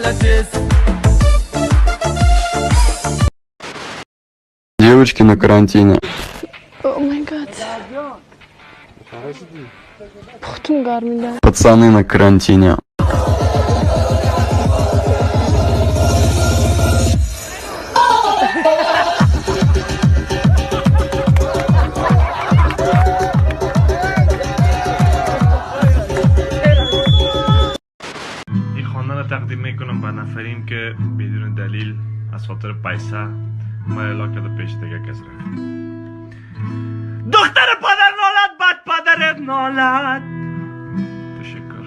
Молодец. Девочки на карантине. Oh my God. Пухтум гармида. Пацаны на карантине. این خانه را تقدیم میکنم به نفریم که بدون دلیل از خاطر پیسه ما اعلا کرده پیش دیگه کس رفت. دختر پدر نالد، بد پدرت نالد. تشکر.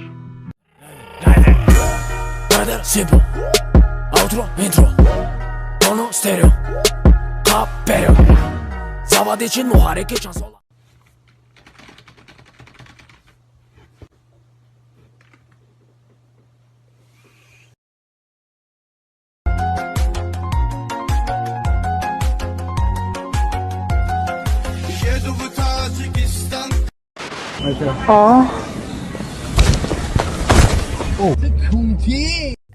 Simple. Outro, intro. Mono, stereo. Каперио. Заводи чин муҳаррики чанд сола. Еду в Таджикистан. О.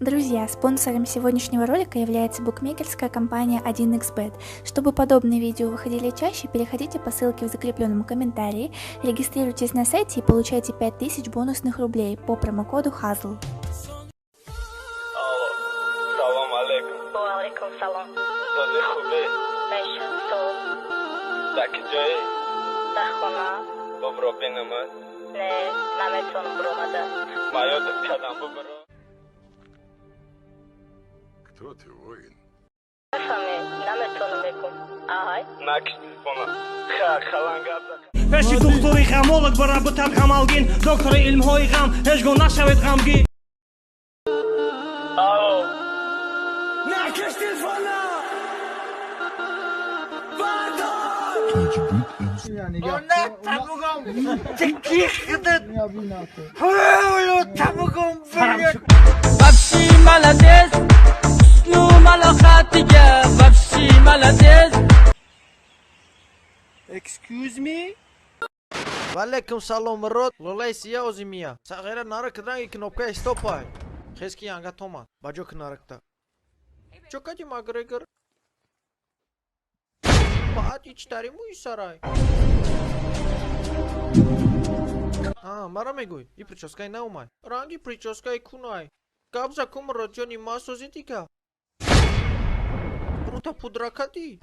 Друзья, спонсором сегодняшнего ролика является букмекерская компания 1xBet. Чтобы подобные видео выходили чаще, переходите по ссылке в закрепленном комментарии, регистрируйтесь на сайте и получайте 5000 бонусных рублей по промокоду HAZL. Салом алейкум. Алейкум салом. Сози, хубе? Мешан. Дар киҷоӣ? Дар хона. Бубро бинамад. Не, наметонам биромада. Ма ёдат кардам, бубро. Кто ты, воин? Мефаҳмӣ, наметонам мегум. Аҳай. Накиш телефона. Ха, халан гап зад. Пеши духтури ғамолог бара бутад ғамалгин, доктори илмҳои ғам, ҳеҷ гоҳ нашавед ғамгин. Алло. Накиш телефона. Бардор. На табугом тики хидат ҳулу табугом. Вообще молодец. Ну малохатига. Вообще молодец. Excuse me. Валейкум салом, род лолаи сия озимия сағира нарак ранги кнопкаи стопай хески янга томад ба ҷо наракта чокади Макгрегор баъд ичтари мӯи сарай. А мара мегӯй, и прическаи наомай, ранги прическаи кунай. Гап за кум, роҷони ма сози дига рута пудра кадӣ.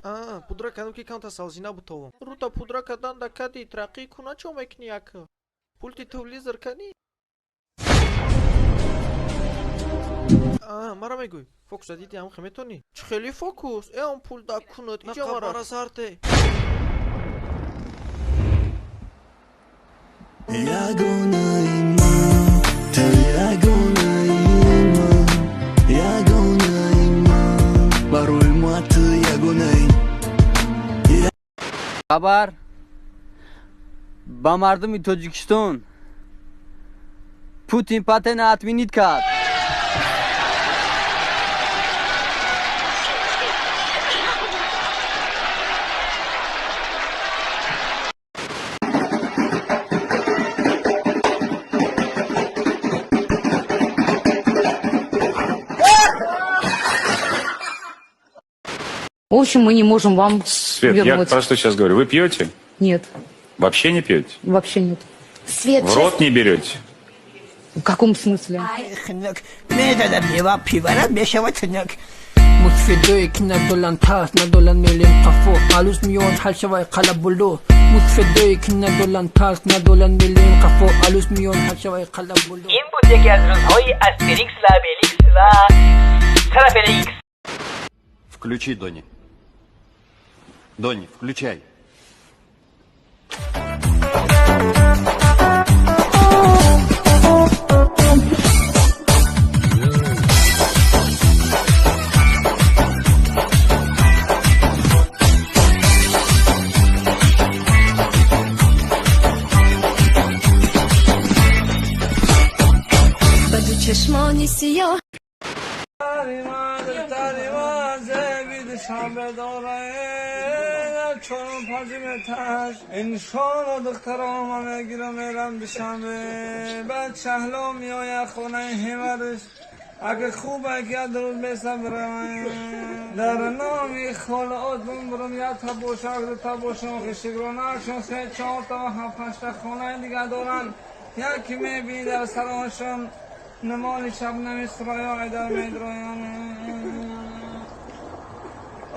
А пудра кардам, ки камта савзина бутовам. Рута пудра кардан да кади траққӣ куна чо мекунӣ, ака? Пульти телевизор кани. А мара мегӯй, фокуса диди, ҳам метонӣ чӣ хели фокус э он пул да кунад иҷа мара сарте. Ягонаи ман, ту ягонаи ман, ягонаи ман, барои ма ту ягонаи. Хабар ба мардуми Тоҷикистон: Путин патента отменить кард. В общем, мы не можем вам Свет, я вернуть. про что сейчас говорю? Вы пьете? Нет, Вообще не пьете? Вообще нет. Свет, В рот не берете? В каком смысле? Медадам пивара мешавад. Мусфидои ки надолан тарс, надолан мелем қафо, алус миён ҳалшавай қалабулу. Мусфидои ки надолан тарс, надолан мелем қафо, алус миён ҳалшавай қалабулу. Ин буд яке аз рӯзҳои Астерикс ва Обеликс ва Трафеликс. Включи, Дони. Дони, включай. Чашмони сиёҳ. чорум панҷум этаж. Иншоалло духтарома мегирам, мерам Душанбе. Баъд Шаҳло меояд хонаи ҳевараш. Агар хуб ки як рӯз месабрам. Дар номи холаот бимбурам, як та бошад, дута бошад, шукронашон се чорта ва ҳафт ҳашта хонаи дига доранд. Яке мебини дар сарошон намоли шабнами сураё айдар медроян.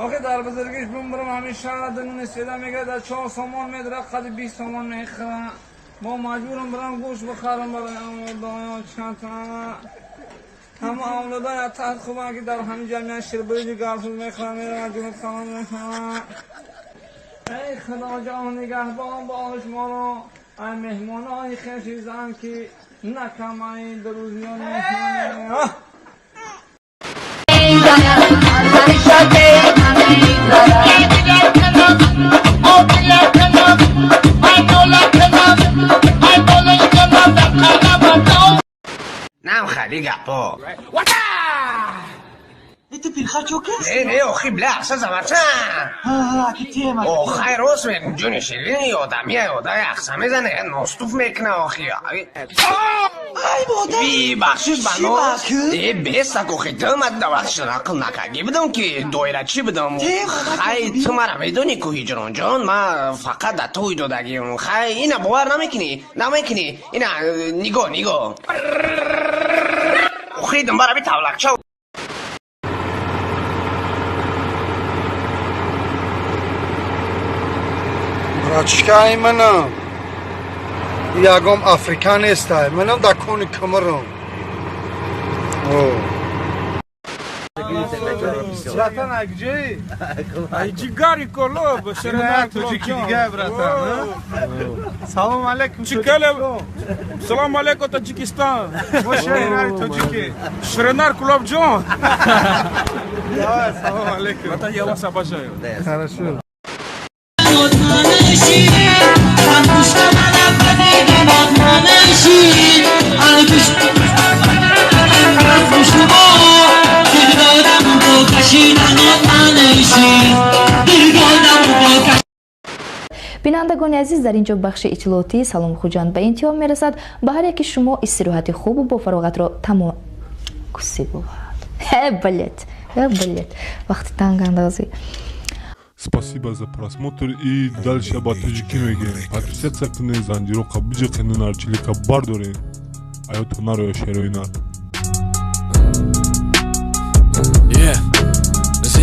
Охи дар бузургиш бимбурам, ҳамин шаҳр дунуни седа мегирад, дар 4 сомон медра, қади 20 сомон мехӯрад. Мо маҷбурам бирам гӯшт бихарам барои авлодоё чандта. Ҳама авлодоя таҳт хубанд, ки дар ҳамин ҷамъият ширбиринҷи гарсуз мехӯрам, меравад ҷунут халон мехӯрам. Эй Худоҷон, нигаҳбон бош моро, ай меҳмонои хеши зан, ки накамаи дурӯзиён мехӯрам. Нам хали гапо. Не, не, охи, бля, ахса замарча. Охай, рост мегум, ҷони ширини, одамия, одай ахса мезане, ностуф мекуна, охи. Ви, бахшиш ба нос. Э, бесак, охи, ту ма давахши нақл накарди будам, ки доирачӣ будам. Хай, ту мара медонӣ ку, Ҳиҷронҷон, ма фақат да туй додагим. Хай, ина бовар намекунӣ, намекунӣ. Ина, нигоҳ, нигоҳ. Охи, думбара би тавлакча. Братишкаи манам, ягом африка нестай, манам дар кони кумрам. Братан, а где? Ай ҷигари колоб, ширинак тоҷики дига, братан. Салом алейкум. Чикале. Салом алейкум, Таҷикистон. Мо ширинари тоҷики. Ширинар Кулобҷон. Давай, салом алейкум. Братан, я вас обожаю. Хорошо. Бинандагони азиз, дар ин ҷо бахши иттилоотии Салом Хуҷанд ба интиҳо мерасад. Ба ҳар яки шумо истироҳати хубу бофароғатро тамом куси бувад. Э, блять, э, блять, вақти тангандозӣ. Спасибо за просмотр и дальше ба тоҷикӣ мегӯем. Подписаться кунед, занҷироқа биҷиқенед, нарчилика бардоред. Аёто нароя шерои нар.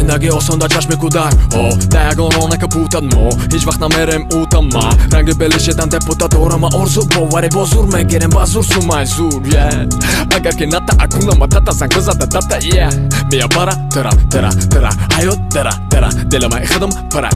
Зиндагӣ осон дар чашми кӯдак, о да ягон ронака путад, мо ҳеҷ вақт намерем утама ранги белишедан депутат дорама орзу боваре бо зур мегирем ба зур сумай зур е агар ки ната акунама тата занг бизада дата е мия бара тра тра тра ҳаёт дара дара дилама худам пара.